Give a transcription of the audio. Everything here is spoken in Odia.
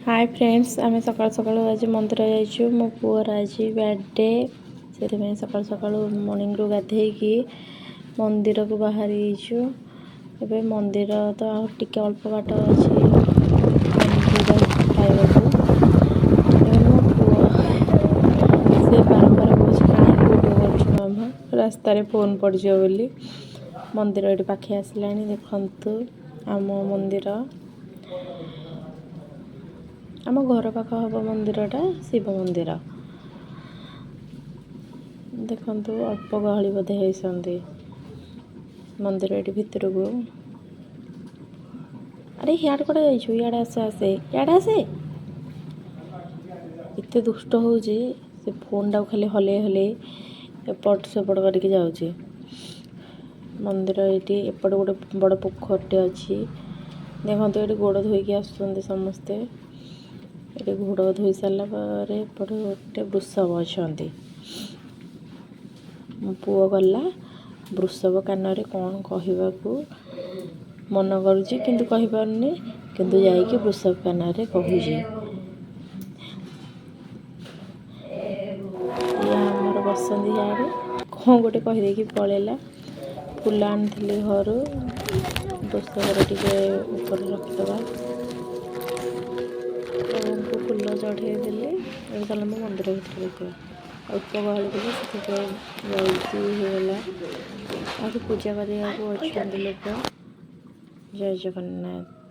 ହାଏ ଫ୍ରେଣ୍ଡସ୍, ଆମେ ସକାଳୁ ସକାଳୁ ଆଜି ମନ୍ଦିର ଯାଇଛୁ। ମୋ ପୁଅର ଆଜି ବାର୍ଥଡେ, ସେଥିପାଇଁ ସକାଳୁ ସକାଳୁ ମର୍ଣ୍ଣିଂରୁ ଗାଧେଇକି ମନ୍ଦିରକୁ ବାହାରି ଯାଇଛୁ। ଏବେ ମନ୍ଦିର ତ ଆଉ ଟିକେ ଅଳ୍ପ ବାଟ ଅଛି ମନ୍ଦିର ପାଇବାକୁ। ଏବେ ମୋ ପୁଅ ସେ ବାରମ୍ବାର କହୁଛି, କାହିଁକି ଭିଡ଼ିଓ କରୁଛୁ ମାମା, ରାସ୍ତାରେ ଫୋନ୍ ପଡ଼ିଯିବ ବୋଲି। ମନ୍ଦିର ଏଠି ପାଖେଇ ଆସିଲାଣି। ଦେଖନ୍ତୁ, ଆମ ମନ୍ଦିର, ଆମ ଘର ପାଖ ହେବ ମନ୍ଦିରଟା, ଶିବ ମନ୍ଦିର। ଦେଖନ୍ତୁ, ଅଳ୍ପ ଗହଳି ବୋଧେ ହେଇଛନ୍ତି ମନ୍ଦିର ଏଠି ଭିତରକୁ। ଆରେ, ହିଆଡ଼େ କୁଆଡ଼େ ଯାଇଛୁ? ଇଆଡ଼େ ଆସେ, ଆସେ, ଇଆଡ଼େ ଆସେ। ଏତେ ଦୁଷ୍ଟ ହେଉଛି, ସେ ଫୋନ୍ଟାକୁ ଖାଲି ହଲେଇ ହଲେଇ ଏପଟ ସେପଟ କରିକି ଯାଉଛି। ମନ୍ଦିର ଏଇଠି ଏପଟେ ଗୋଟେ ବଡ଼ ପୋଖରୀଟେ ଅଛି। ଦେଖନ୍ତୁ, ଏଠି ଗୋଡ଼ ଧୋଇକି ଆସୁଛନ୍ତି ସମସ୍ତେ। ଏଠି ଗୋଡ଼ ଧୋଇ ସାରିଲା ପରେ ଏପଟେ ଗୋଟେ ବୃଷଭ ଅଛନ୍ତି। ମୋ ପୁଅ ଗଲା ବୃଷଭ କାନରେ କ'ଣ କହିବାକୁ ମନ କରୁଛି, କିନ୍ତୁ କହିପାରୁନି, କିନ୍ତୁ ଯାଇକି ବୃଷଭ କାନରେ କହୁଛି। ଇଏ ଆମର ବସନ୍ତି ସିଆଡ଼େ, କ'ଣ ଗୋଟେ କହିଦେଇକି ପଳେଇଲା। ଫୁଲ ଆଣିଥିଲି ଘରୁ, ବୃଷଭର ଟିକେ ଉପରେ ରଖିଦେବା। ପ୍ରଭୁଙ୍କୁ ଫୁଲ ଚଢ଼େଇ ଦେଲି। ଏବେ ଚାଲନ୍ତୁ ମନ୍ଦିର ଭିତରେ ଦେଖିବା। ଅଳ୍ପ ଗହଳି ଥିଲେ, ସେଥିପାଇଁ ଜଲ୍ଦି ହେଇଗଲା। ଆହୁରି ପୂଜା କରିବାକୁ ଅଛନ୍ତି ଲୋକ। ଜୟ ଜଗନ୍ନାଥ।